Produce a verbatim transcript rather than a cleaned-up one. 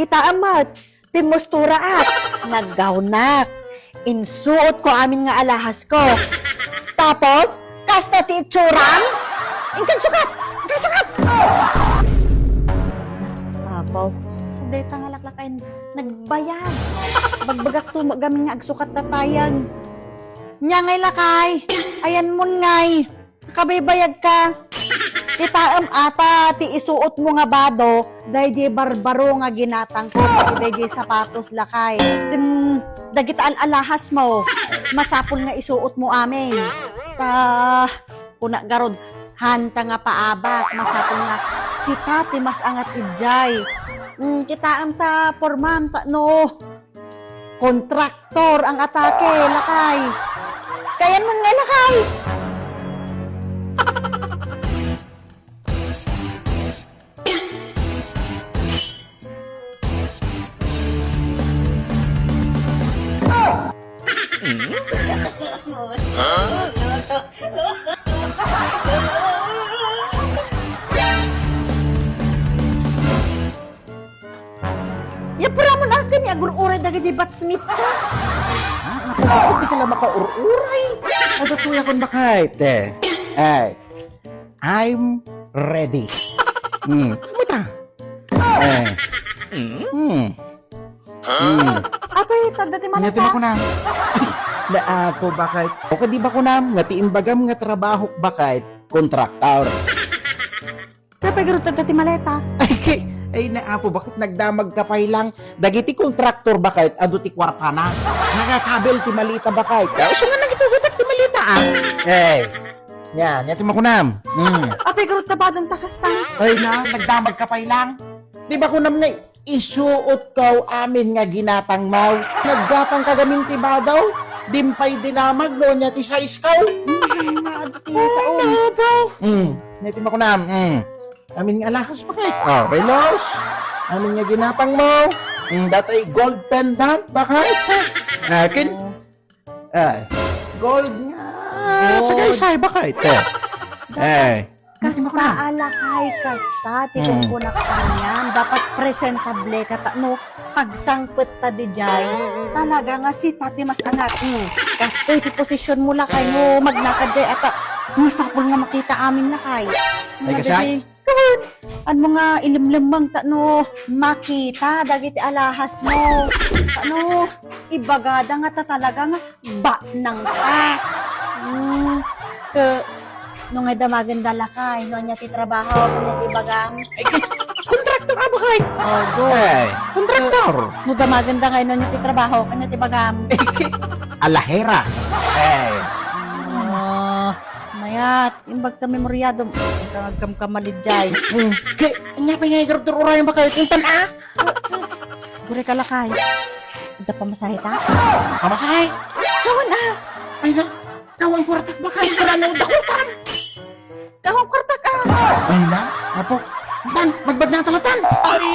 Kitaem met, pimmusturaak, naggawnak. Insuotko amin nga alahasko. Tapos, kasta ti itsuram? Inkagsukat! Inkagsukat! Apo, dayta nga laklakayen, nagbayag. Bagbagakto met gamin nga agsukat tatayag. Nia ngay lakay, ayanmon ngay. Nakabaybayagka. Kitaem ata ti isuotmo nga bado, daydiay barbaro nga ginatangko, daydiay sapatos lakay. Ken dagita al-alahasmo, masapul nga isuotmo amin. Ta, kuna garud, hanta nga paabak, masapul nga sika ti mas-angat idiay. Mm, kitaem ta pormam, ta no, kontraktor ang atake, lakay. Kayanmon ngay, lakay. Yappuramon akin, agur-uray dagiti batsmit ka. Ah, apo, bakit di ka lang makaur-uray? Adatoy akon bakay, te. Ay, I'm ready. Hmm, kumita? Eh. Hmm. Hmm. Apay, tadda ti maleta. Nga ti makunam. Ay, naapo, bakit? O kadi ba kunam, nga ti imbagam nga trabaho, bakit? Kontraktor. Kaya pay garud tadda ti maleta. Ay, kay, ay, naapo, bakit nagdamag ka pay lang? Dagiti kontraktor, bakit? Adu ti kuartana. Nagakabel ti maleta, bakit? Kaya isu nga nagitugutak ti maleta, ah. Eh, nia, nia ti makunam. Hmm. Apay garud ta badong ta kasta. Ay na, nagdamag ka pay lang. Di ba kunam nga, isuot kaw amin nga ginatang maw. Naggatang ka gamin ti badaw. Dimpay dinamag no nia ti size kaw. Hmm, nga, adu ti saon. Naapo. Hmm, nia ti makunam. Hmm. Amin nga alahas, bakit? Oh, relos. Amin nga ginatang mo. Mm, datay gold pendant, bakit? Akin? Eh, gold nga. Gold. Sagaysay, bakit? Eh. Kasta a lakay, kasta, ti Mm. kunkunak anian. Dapat presentable ka ta, no, pagsangpet ta di jay. Talaga nga sika ti mas angat. Mm. Kastoy ti posisyon mo, lakay, no, magnakad jay, ata, masapul nga makita amin, lakay. Ay, nga kasay? Dagiti Kawan, admo nga ilemlemmeng ta no makita dagiti alahas mo. Ta no, ibagada nga ta talaga nga banang ta. Hmm, ke, no nga damagenda lakay, no ania ti trabaho, no ania ti ibagam. Ay, ke, kontraktor a bakit? Oh, go. Ay, kontraktor. No damagenda ngay, no ania ti trabaho, ania ti ibagam. Ay, ke, alahera. Ay. Ah, mayat. Imbag ta memoryadom, agkamkamali jay. Hmm, ke, ania pay nga igarud ti urayan bakit? Intan a? Gure ka lakay. Ita pamasahe ta? Pamasahe? Kawan a! Ay na, kawan kuartak bakit? Parang dakutan! Kawan kuartak a! Ay na, apo. Intan, magbagna talatan! Ay,